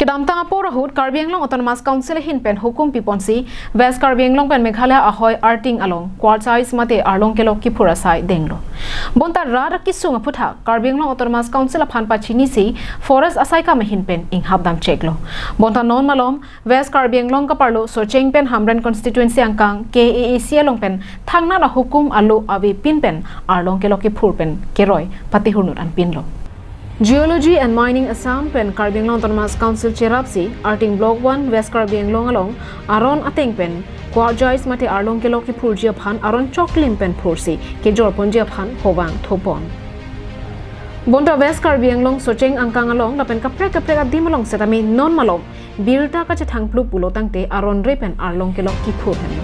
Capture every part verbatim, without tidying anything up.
Kedamtang apor ahut Karbi Anglong Autonomous Council ahin pen hukum piponsi West Karbi Anglong pen Meghalaya ahoi Arting along quartzite mate arlong kelok kiphur asai denglo. Bonta rat akesung aphuthak Karbi Anglong Autonomous Council aphan pachinisi forest asai kam ahin pen inghap dam cheklo. Bonta non malom West Karbi Anglong kaparlo Socheng pen Hamren constituency angkang K A A C along pen thangnat ahukum alo avepin pen arlong kelok kiphur pen keroi patihurnut anpinlo. Geology and Mining Assam pen Karbi Anglong Autonomous Council cherapsi Arting Block one West Karbi Anglong along aron ateng pen quartzite mate arlong kelok kiphurji aphan aron choklim pen phursi kejorponji aphan hovang thopon. Bonta West Karbi Anglong Socheng angkang along lapen kaprek kaprek adim along setame non malom birta kachethang plup pulo tangte aron re pen arlong kelok kiphur henlo.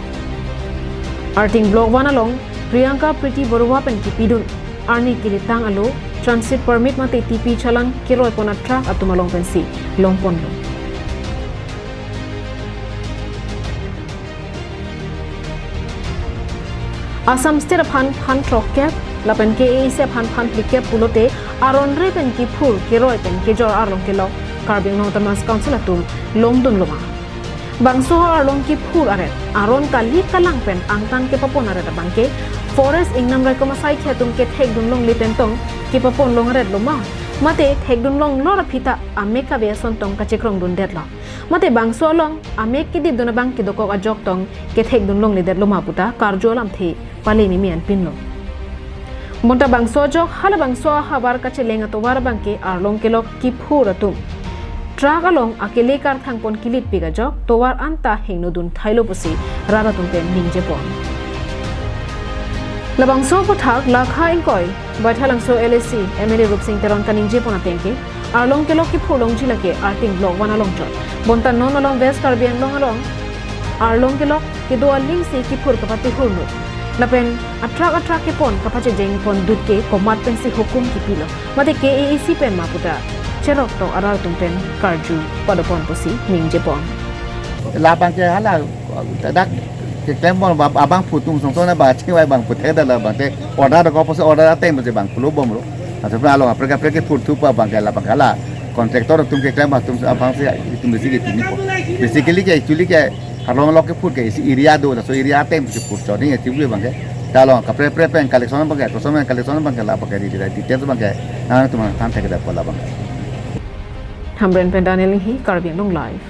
Arting Block one along Priyanka Priti Baruah pen kipidun arni kelitang alo transit permit mate T P challan keroipon atruck atum along pensi longponlo. Assam State aphan phan throkkep lapen K A A C aphan phan phlikep pulote aron re pen kiphur keroi pen kejor arlong kelok Karbi Anglong Autonomous Council atum longdunloma. Bangso arlong kiphur aret aron kali kalang pen angtan kepapon aret abangke forest ingnam raikom asaikhi atum kethekdun longle pen tong kepapon long aret loma, mate thekdun longlor aphi ta amek kave ason tong kachekrongdundetlo. Mate bangso along amek kedipdun abang kedokok ajok tong kethekdun longledetloma puta karju alamthe pale mimi anpinlo. Bonta bangso ajok halabangso ahavar kacheleng atovar abangke arlong kelok kiphur atum truck along akele karthangpon kilitpik ajok tovar anta hengnodun thailo pusi rat atum pen ningjepon. Labangso aphuthak Lakha ingkoi Baithalangso L A C M L A Rupsing Teron kaningjepon atengke arlong kelok kiphur longji lake Arting Block one along chot. Bonta non along West Karbi Anglong along arlong kelok kedo alingsi kiphur kapatihurnut lapen atruck atruck kepon kapachejengpon dut ke komat pensi hukum kipilo, mate K A A C pen ma puta cherok tok arat atum pen karju padopon pusi ningjepon. Labangke hala dak keklembom abangphu atum songtona ba chingvai abangphu thekda labangke order dokok pusi order ateng pusi abangphu lobomlo. Aso pura along kaprek kaprek kiphurthu pu abangke labangke hala contractor atum keklem atum abangsi itum besi ke tinipo. Basically ke actually ke arlong kelok kiphur ke isi area do, laso area ateng pusi phurchot ni isi abangke. Ta along kaprek kaprek pen collection abangke, koson pen collection abangke labangke di details abangke nangtum aphan than thekda pu labangke. Hamren pen Daniel Inghi, Karbi Anglong Live.